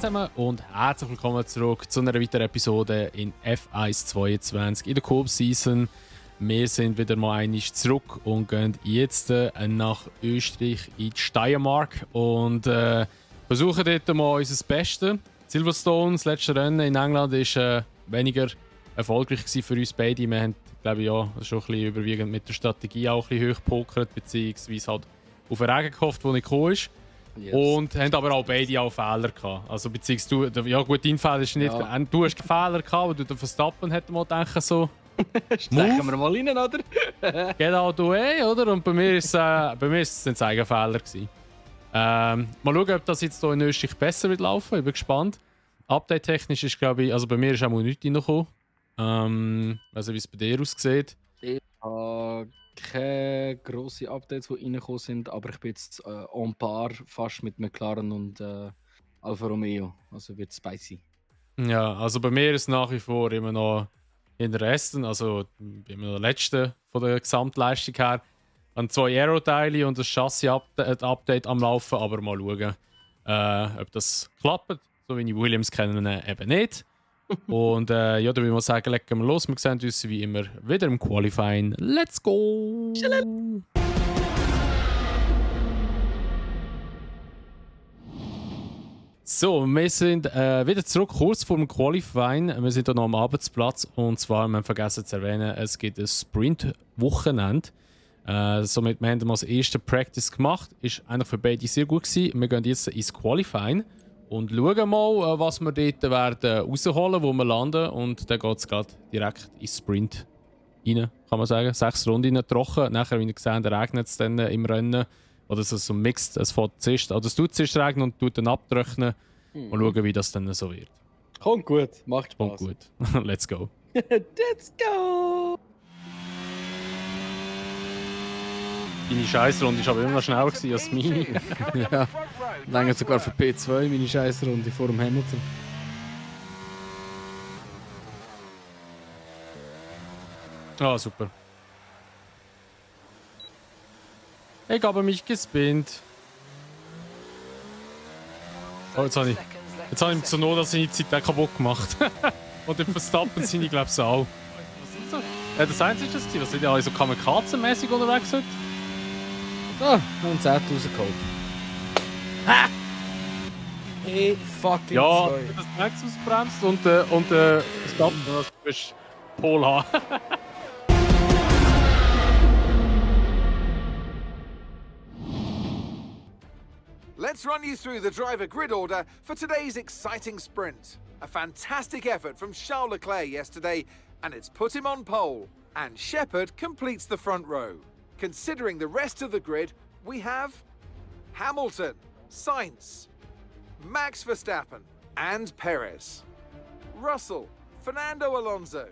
zusammen und herzlich willkommen zurück zu einer weiteren Episode in F1 22 in der Coop Season. Wir sind wieder mal einmal zurück und gehen jetzt nach Österreich in die Steiermark und versuchen dort mal unser Bestes. Silverstone, das letzte Rennen in England, war weniger erfolgreich für uns beide. Wir haben, glaube ich, ja, schon ein bisschen überwiegend mit der Strategie auch ein bisschen hochgepokert, beziehungsweise halt auf einen Regen gehofft, der nicht gekommen ist. Yes. Und haben aber auch beide auch Fehler gehabt. Also, beziehungsweise du, ja gut, dein Fehler ist nicht... Ja. Du hast Fehler gehabt, aber du Verstappen hätte mal denken so... Stechen wir mal rein, oder? Genau, du oder? Und bei mir sind es Eigenfehler gewesen. Mal schauen, ob das jetzt hier in Österreich besser wird laufen. Ich bin gespannt. Update-technisch ist, glaube ich... Also bei mir ist auch mal nichts reingekommen. Also wie es bei dir aussieht. Ich habe keine grossen Updates, die reingekommen sind, aber ich bin jetzt en par fast mit McLaren und Alfa Romeo. Also wird spicy. Ja, also bei mir ist nach wie vor immer noch in der Resten, also immer noch der letzte von der Gesamtleistung her. An 2 Aero-Teile und das Chassis-Update am Laufen, aber mal schauen, ob das klappt. So wie ich Williams kenne, eben nicht. Und ja, da würde ich mal sagen, legen wir los. Wir sehen uns wie immer wieder im Qualifying. Let's go! So, wir sind wieder zurück, kurz vor dem Qualifying. Wir sind hier noch am Arbeitsplatz und zwar, wir haben vergessen zu erwähnen, es gibt ein Sprint-Wochenende. Somit wir haben wir das erste Practice gemacht. Ist eigentlich für beide sehr gut gewesen. Wir gehen jetzt ins Qualifying und schauen mal, was wir dort werden rausholen, wo wir landen. Und dann geht es gerade direkt ins Sprint rein, kann man sagen. 6 Runden rein, trocken. Nachher, wie ihr gesehen habt, regnet es dann im Rennen. Oder es ist so mixed, es tut zuerst regnen und tut dann abtrocknen. Mal schauen, wie das dann so wird. Kommt gut, macht Spaß. Kommt gut. Let's go. Let's go! Deine Scheissrunde war aber immer noch schneller als meine. Ja, lange sogar für P2 meine Scheissrunde vor dem Hamilton. Ah, super. Ich habe mich gespinnt. Oh, jetzt habe ich zur Not seine Zeit auch kaputt gemacht. Und den Verstappen sind ich glaube ich auch. Was ist das? Das Einzige ist das, was sind ja so Kamikaze-mäßig unterwegs heute. Ah, und 10 rausgeholt. Ha! Hey, fucking ja, zwei. das Max ausbremst und Verstappen, du bist Pol haben. Let's run you through the driver grid order for today's exciting sprint. A fantastic effort from Charles Leclerc yesterday, and it's put him on pole. And Shepard completes the front row. Considering the rest of the grid, we have Hamilton, Sainz, Max Verstappen, and Perez. Russell, Fernando Alonso,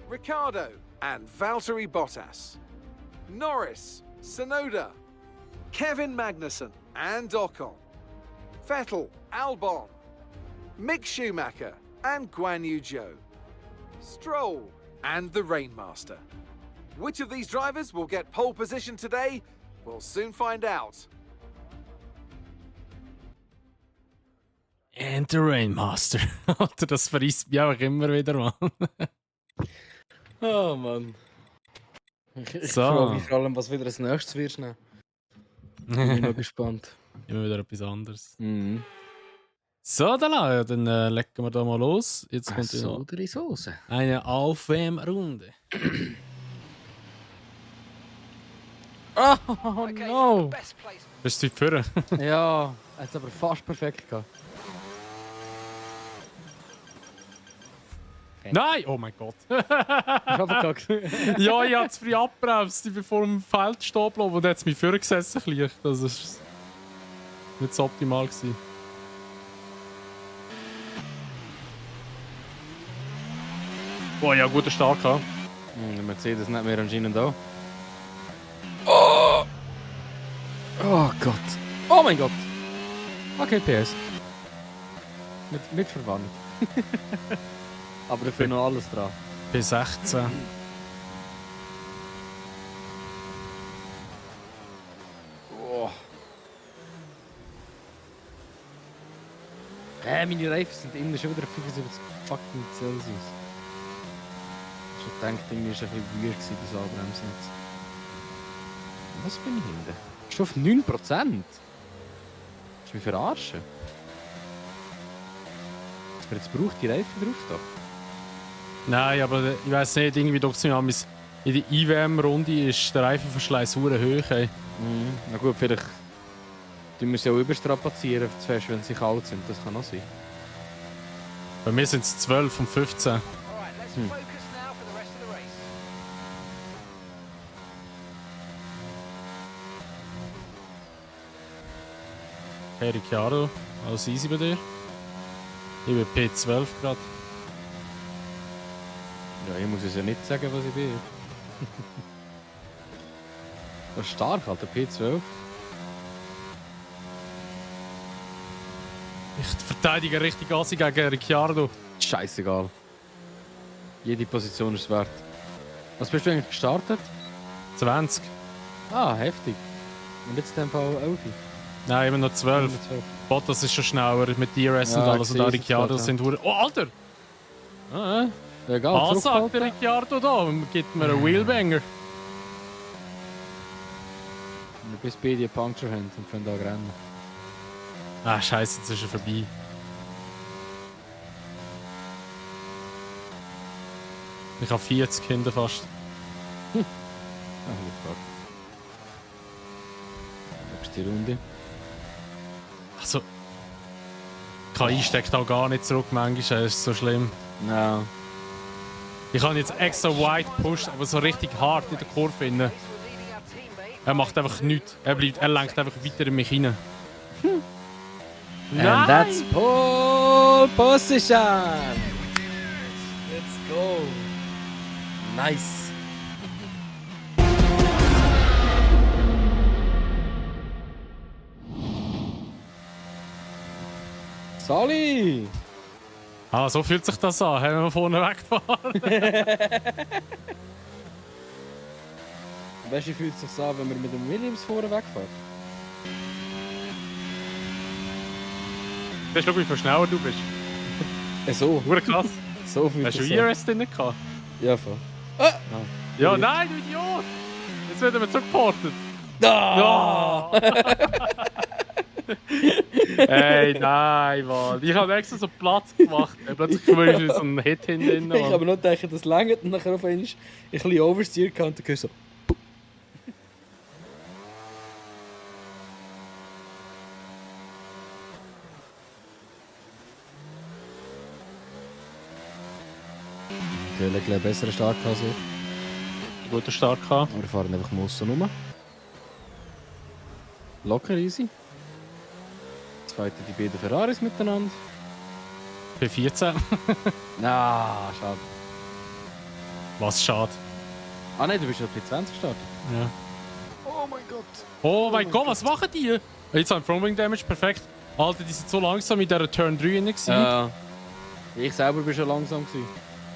Ricciardo, and Valtteri Bottas. Norris, Tsunoda, Kevin Magnussen, and Ocon. Vettel, Albon, Mick Schumacher, and Guan Yu Zhou. Stroll, and the Rainmaster. Which of these drivers will get pole position today? We'll soon find out. And the Rainmaster. Alter, das verreist mich auch immer wieder, Mann. Oh Mann. Ich so. frage mich vor allem, was wieder als nächstes wirst. Bin noch gespannt. Immer wieder etwas anderes. Mhm. So, dann legen wir da mal los. Jetzt kommt so die Soße. Eine Aufwärmrunde. Oh no! Bist du für? Ja, hat es aber fast perfekt gehabt. Nein! Oh mein Gott! Ich habe verkackt. Ja, ich habe zu früh abgebremst. Ich bin vor dem Feld stehen geblieben und hat es mich vorgesessen. Das war nicht so optimal gewesen. Oh ja, guter Start gehabt. Der Mercedes nicht mehr anscheinend auch. Oh! Oh Gott. Oh mein Gott. Okay, PS. Mit verwandt. Aber dafür noch alles dran. P16. meine Reifen sind innen schon wieder 75 fucking Celsius. Ich hab gedacht, irgendwie war es ein bisschen weird, das Anbremsen jetzt. Was bin ich hinten? Schon auf 9%? Willst du mich verarschen? Jetzt braucht die Reifen drauf doch. Nein, aber ich weiss nicht, irgendwie doch in der IWM-Runde ist der Reifenverschleiß hure hoch. Ey. Na gut, vielleicht tun wir sie auch überstrapazieren, zuerst, wenn sie kalt sind. Das kann auch sein. Bei mir sind es 12 und 15. All right, let's focus now for the rest of the race. Hey Ricciardo, alles easy bei dir? Ich bin P12 gerade. Ja, ich muss es ja nicht sagen, was ich bin. Das ist stark, Alter, P12. Ich verteidige richtig Assi gegen Ricciardo. Scheißegal. Jede Position ist es wert. Was bist du eigentlich gestartet? 20. Ah, heftig. Und jetzt in dem Fall 11. Nein, immer noch 12. 12. Bottas ist schon schneller mit DRS Ja, und alles. ich Und auch sehe es Ricciardo jetzt sind hure. Oh, Alter! Egal, Was sagt der zurückhalten. Ricciardo da? Und gibt mir einen Wheelbanger. Bis beide einen Puncture haben und können da rennen. Ah, scheiße, jetzt ist er vorbei. Ich habe 40 hinten fast. Ah, fuck. Nächste Runde. Also. KI steckt auch gar nicht zurück, manchmal ist es so schlimm. Ja. Ich habe jetzt extra wide gepusht, aber so richtig hart in der Kurve innen. Race we're leading our teammate. Er macht einfach nichts. Er lenkt einfach weiter in mich rein. And that's pole position! Let's go! Nice! Sali! Ah, so fühlt sich das an, wenn wir vorne wegfahren. Weißt du, wie fühlt es sich an, wenn wir mit dem Williams vorne wegfahren? Weißt du, wie viel schneller du bist? So. Hure krass. So fühlt Hast du es an. IRS drin gehabt? Ja, voll. Ja, nein, du Idiot! Jetzt werden wir zurückgeportet. Da! Hey, nein, Mann. Ich habe extra so Platz gemacht. Plötzlich kommt so ein Hit hinten. Ich habe nur gedacht, das längert und nachher auf einmal ein bisschen Oversteer kann und dann hörst du so. Natürlich einen besseren Start als ich. Guter Start gehabt. Wir fahren einfach mal aussen rum. Locker easy. Jetzt fighten die beiden Ferraris miteinander. P14. Na, schade. Was schade. Ah nein, du bist ja bei 20 gestartet. Ja. Oh mein Gott. Oh mein Gott, was machen die? Jetzt haben Frontwing Damage, perfekt. Alter, die sind so langsam in dieser Turn 3 drin. Ich selber bin schon langsam gewesen.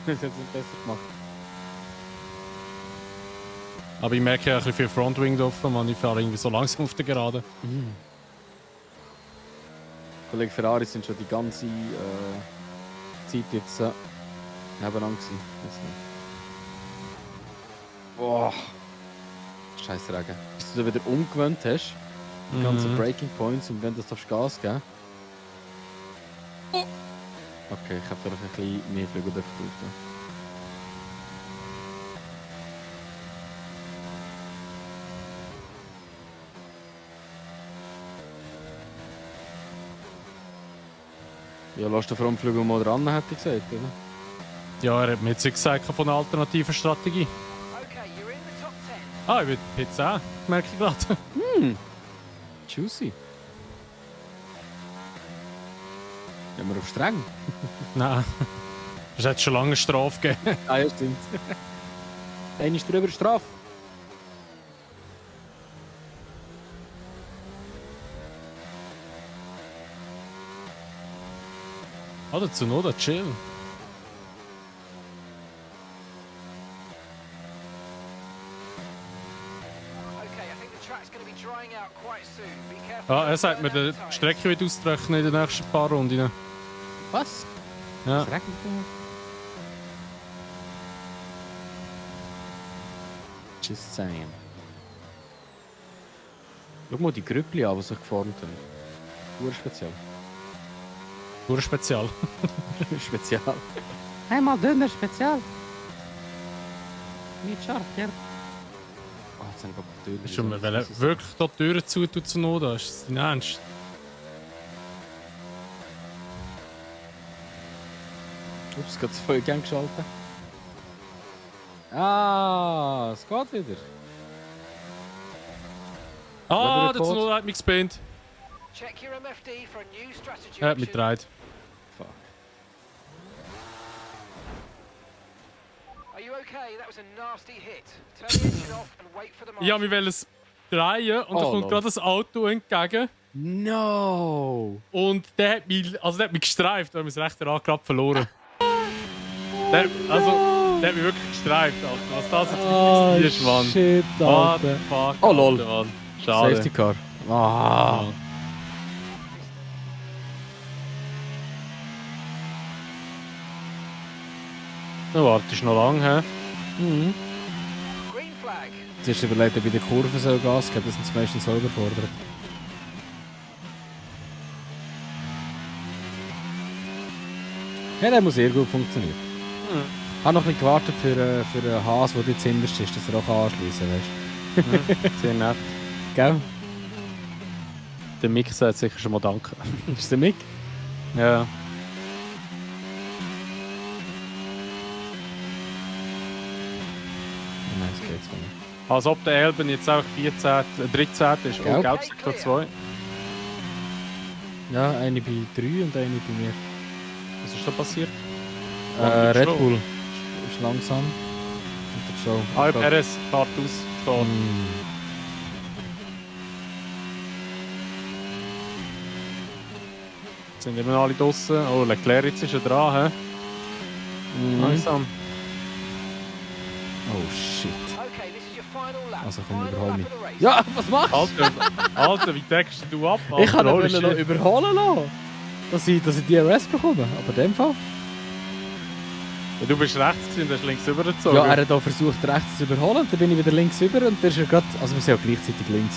Das hat es nicht besser gemacht. Aber ich merke ja ein bisschen viel Frontwing drauf, man. Ich fahre irgendwie so langsam auf der Gerade. Kollege Ferrari sind schon die ganze Zeit jetzt nebeneinander gewesen. Boah. Scheiß Regen. Bis du wieder umgewöhnt hast, die ganzen Breaking Points und wenn du das Gas geben. Okay, ich habe vielleicht ein bisschen mehr Flügel drauf. Ja, lass den Frontflügel mal dran, hätte ich gesagt, oder? Ja, er hat mir jetzt gesagt von einer alternativen Strategie. Okay, you're in the top 10. Ah, ich bin P10, merke ich gerade. Juicy. Gehen wir auf streng? Nein. Es hat schon lange eine Strafe gegeben. Ah, ja, stimmt. Einer ist drüber Strafe. Oder Tsunoda, chill. Okay, I think the track's going to be drying out quite soon. Be careful. Ja, er sagt mir, die Strecke wird austrocknen in den nächsten paar Runden. Was? Ja. Es regnet nur. Just saying. Schau mal die Grüppli an, die sich geformt haben. Urspezial. Nur spezial. Spezial. Einmal dünner Spezial. Nicht scharf, ja. Oh, jetzt haben wir die Tür. Hast du mir wirklich da die Türen zu tun zu Not? Ist das dein Ernst? Ups, gerade das Vollgang geschaltet. Ah, es geht wieder. Ah, Weather der Report. Zunoda hat mich gespinnt. Check your MFD for a new strategy Er hat mich option. gedreht. Fuck. Are you okay? That was a nasty hit. Turn the engine off and wait for the Ich habe marshal. mich es drehen und da Oh, kommt lol. gerade das Auto entgegen. No! Und der hat mich gestreift, weil wir das rechte Rad gerade verloren. Der hat mich wirklich gestreift, Alter. Was das jetzt für ist, Mann. shit, What the fuck, Oh, lol. Alter, Mann. Schade. Safety Car. Ah. Ja. Du wartest noch lange, hä? Mhm. Green flag. Zuerst überlegt, ob bei der Kurve soll Gas geben, das sind sie meistens so überfordert. Ja, der muss sehr gut funktionieren. Ich habe noch ein bisschen gewartet für einen Haas, der jetzt hinterst ist, dass er auch anschließen kann, weißt Sehr nett. du? Gell? Der Mick sagt sicher schon mal Danke. Ist der Mick? Ja. Nein, das geht's nicht. Als ob der Elben jetzt auch 13. ist. Gelb. Oh, Gelbsektor 2. Ja, eine bei 3 und eine bei mir. Was ist da passiert? Red Show. Bull ist langsam. Und der Show. Ah, Perez fährt aus. Steht. Mm. Jetzt sind immer noch alle draussen. Oh, Leclerc jetzt ist er dran, hä? Mm. Langsam. Oh shit. Okay, this is your final lap. Also komm, Final überhol lap mich. of the race. Ja, was machst du? Alter, wie deckst du ab? Ich kann ihn Holy noch shit. überholen lassen. Dass ich DRS bekomme. Aber in dem Fall. Ja, du bist rechts gewesen, du hast links rübergezogen. Ja, er hat auch versucht rechts zu überholen. Dann bin ich wieder links rüber und der ist ja gerade. Also wir sind ja gleichzeitig links.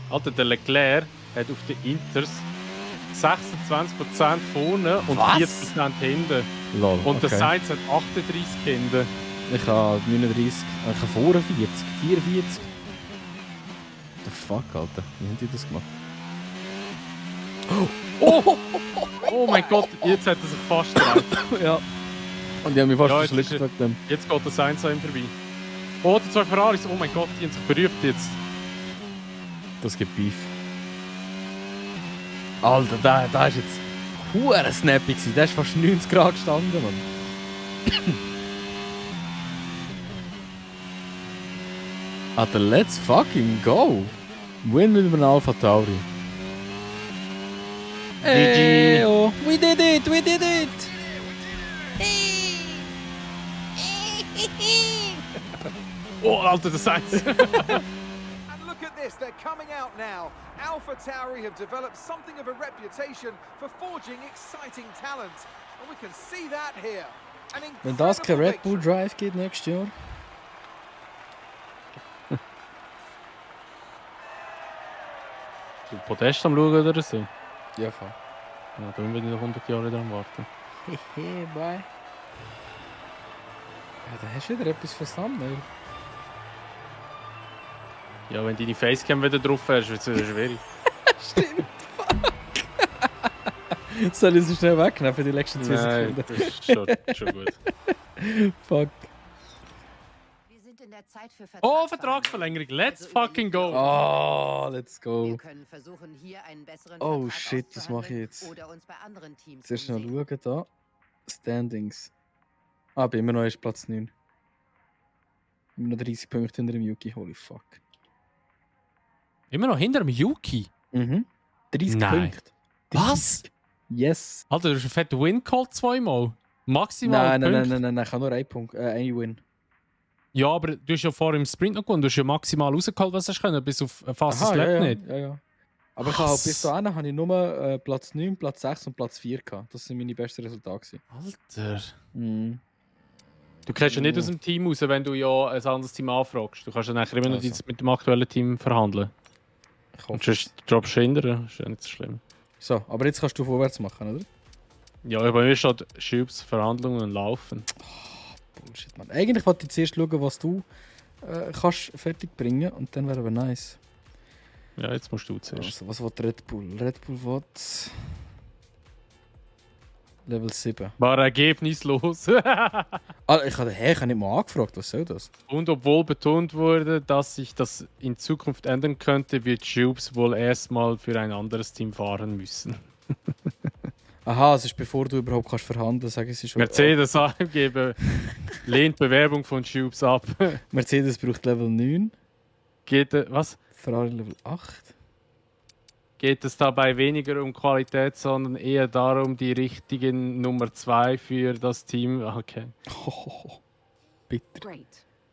Alter, der Leclerc hat auf den Inters 26% vorne und Was? 40% hinten. Lol. Und der okay. Sainz hat 38 hinten. Ich habe 39. Ich habe 44. 44. The fuck, Alter. Wie haben die das gemacht? Oh mein Gott, jetzt hat er sich fast gedreht. Ja. Und die haben mich fast Ja, jetzt verschluckt ist wegen dem. Jetzt geht der Sainz an ihm vorbei. Oh, die zwei Ferraris, oh mein Gott, die haben sich berührt jetzt. Das gibt Beef. Alter, da ist jetzt hure snappy gewesen. Der ist fast 90 Grad gestanden, Mann. Alter, let's fucking go. Win mit einem Alpha Tauri. Hey, oh, we did it, we did it. Oh, Alter, der Sainz. And look at this, they're coming out now. Alpha Tauri have developed something of a reputation for forging exciting talent. And we can see that here. An Wenn das kein incredible Red Bull victory. Drive gibt nächstes Jahr. Du Podest am Schauen oder so? Ja, voll. Ja, darum bin ich noch 100 Jahre dran warten. Hehe, bye. Ja, da hast du wieder etwas für Thumbnail. Ja, wenn deine Facecam wieder drauf wärst, wird es wieder schwierig. Stimmt, fuck. Soll ich so schnell wegnehmen für die nächsten 2 Nein, Sekunden? das ist schon gut. Fuck. Wir sind in der Zeit für Oh, Vertragsverlängerung. Let's fucking go. Oh, let's Wir go. können versuchen, hier einen besseren Oh, Vertrag shit, was mache ich auszuhandeln jetzt? Oder uns bei anderen Teams Zuerst noch umsehen. schauen da. Standings. Ah, bin immer noch erst Platz 9. Immer noch 30 Punkte hinter dem Yuki. Holy fuck. Immer noch hinter dem Yuki. Mhm. 30 Nein. Punkte. Was? Yes. Alter, du hast einen fetten Win geholt zweimal. Maximal Nein, ich habe nur einen Punkt. Ein Win. Ja, aber du hast ja vor im Sprint noch gewonnen. Du hast ja maximal rausgeholt, was du können, bis auf fast das Lap ja, nicht. ja. Aber ich habe halt bis dahin habe ich nur Platz 9, Platz 6 und Platz 4 gehabt. Das sind meine besten Resultate. Alter. Mhm. Du kriegst ja nicht aus dem Team raus, wenn du ja ein anderes Team anfragst. Du kannst ja nachher immer noch Also. mit dem aktuellen Team verhandeln. Ich Und hoffe. sonst droppst du hinterher. Ist ja nicht so schlimm. So, aber jetzt kannst du vorwärts machen, oder? Ja, bei mir steht Schubs Verhandlungen laufen. Bullshit, Mann. Eigentlich wollte ich zuerst schauen, was du kannst fertig bringen und dann wäre aber nice. Ja, jetzt musst du zuerst. Also, was will Red Bull? Red Bull will Level 7. War ergebnislos. Ich habe nicht mal angefragt, was soll das? Und obwohl betont wurde, dass sich das in Zukunft ändern könnte, wird Schubs wohl erstmal für ein anderes Team fahren müssen. Aha, es ist bevor du überhaupt kannst verhandeln, sage ich schon. Mercedes AMG lehnt Bewerbung von Schubs ab. Mercedes braucht Level 9, Was? Ferrari Level 8. Geht es dabei weniger um Qualität, sondern eher darum, die richtigen Nummer 2 für das Team. Okay. Bitter. Great.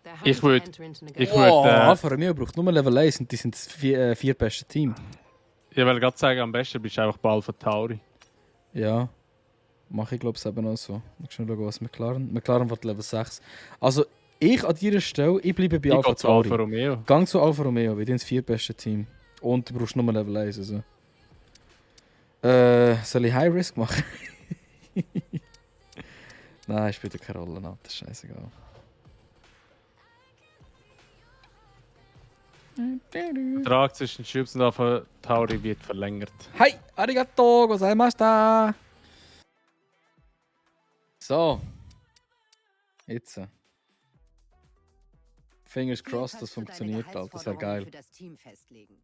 They're Ich happy to würd- enter into ich negotiations. würd- Alfa Romeo braucht nur Level 1 und die sind das vier beste Team. Ich will gerade sagen, am besten bist du einfach bei Alpha Tauri. Ja, mache ich glaube ich eben auch so. Ich schauen, was McLaren wird Level 6. Also ich an dieser Stelle, ich bleibe bei Ich Alfa gehe zu Alfa Tauri. Romeo. Gang zu Alfa Romeo, weil die sind das viertbeste Team. Und du brauchst nur Level 1. Also. Soll ich High Risk machen? Nein, spielt ja keine Rolle, Alter. Scheißegal. Der Vertrag zwischen Schubs und Alpha Tauri wird verlängert. Hi, arigato gozaimashita. So. Jetzt. Fingers Hier crossed, kannst das du deine funktioniert, Alter. Das wäre Gehaltsforderungen geil. für das Team festlegen.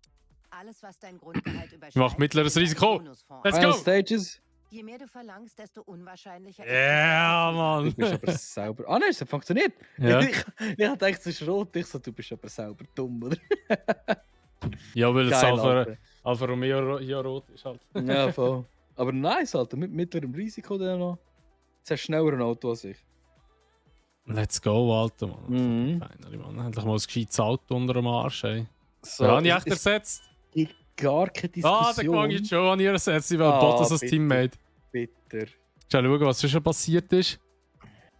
Alles, was dein Grundgehalt übersteigt, Macht mittleres wird in Risiko. einen Bonusfonds. Let's Final go! Stages. Je mehr du verlangst, desto unwahrscheinlicher Ja, Du bist Mann! aber sauber. Ah nein, es hat funktioniert. Ja. Ich dachte, es ist rot. Ich so, du bist aber sauber dumm, oder? Ja, weil das Geil, Alpha, Alter. Alfa Romeo ja rot ist halt. Ja, voll. Aber nice, Alter. Mit mittlerem Risiko dann noch. Jetzt hast du schneller ein Auto als ich. Let's go, Alter, Mann. Mhm. Feinerli, Mann. Endlich mal ein gescheites Auto unter dem Arsch, ey. So, Wer habe ich es- echt es ersetzt? gibt gar keine Ah, der Diskussion. Quang Joe habe ich ersetzt. Ich will Ah, Bottas als bitte. Teammate. Bitter. Schau schauen, was schon passiert ist.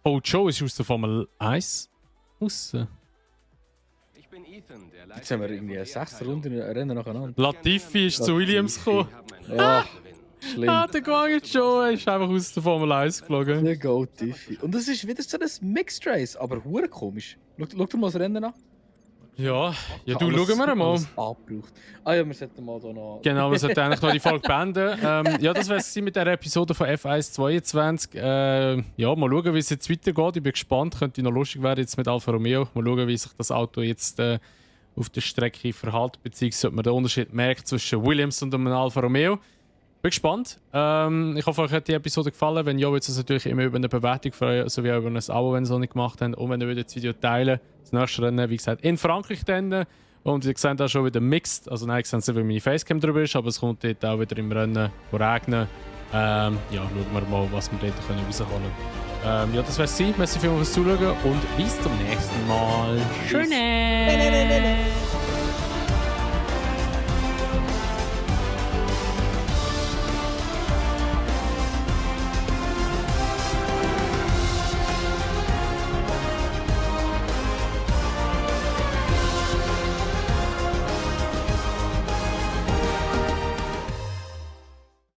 Oh, Joe ist aus der Formel 1 raus. Ich bin Ethan, der Jetzt haben wir irgendwie 6 Runden Rennen nacheinander. Latifi ist zu Williams gekommen. Ja, schlimm. Ah, der Quang Joe ist einfach aus der Formel 1 geflogen. Der Gold Diffie. Und das ist wieder so ein Mixed Race, aber hure komisch. Schau dir mal das Rennen an. Ja, ja, du, Alles- schauen wir mal. alles abgebraucht. Ah ja, wir sollten mal da noch... Genau, wir sollten eigentlich noch die Folge beenden. Ja, das wäre es mit der Episode von F1 22. Ja, mal schauen, wie es jetzt weitergeht. Ich bin gespannt. Könnte noch lustig werden jetzt mit Alfa Romeo. Mal schauen, wie sich das Auto jetzt auf der Strecke verhält, beziehungsweise ob man den Unterschied merkt zwischen Williams und einem Alfa Romeo. Bin gespannt. Ich hoffe, euch hat die Episode gefallen. Wenn ja, würde es uns natürlich immer über eine Bewertung freuen, sowie auch über ein Abo, wenn ihr es noch nicht gemacht habt. Und wenn ihr das Video teilen, das nächste Rennen, wie gesagt, in Frankreich dann. Und ihr seht auch schon wieder mixed. Also nein, ich sehe nicht, wie meine Facecam drüber ist, aber es kommt dort auch wieder im Rennen regnen. Ja, schauen wir mal, was wir dort rausholen können. Ja, das wär's. Merci vielmals fürs Zuschauen und bis zum nächsten Mal. Tschüss!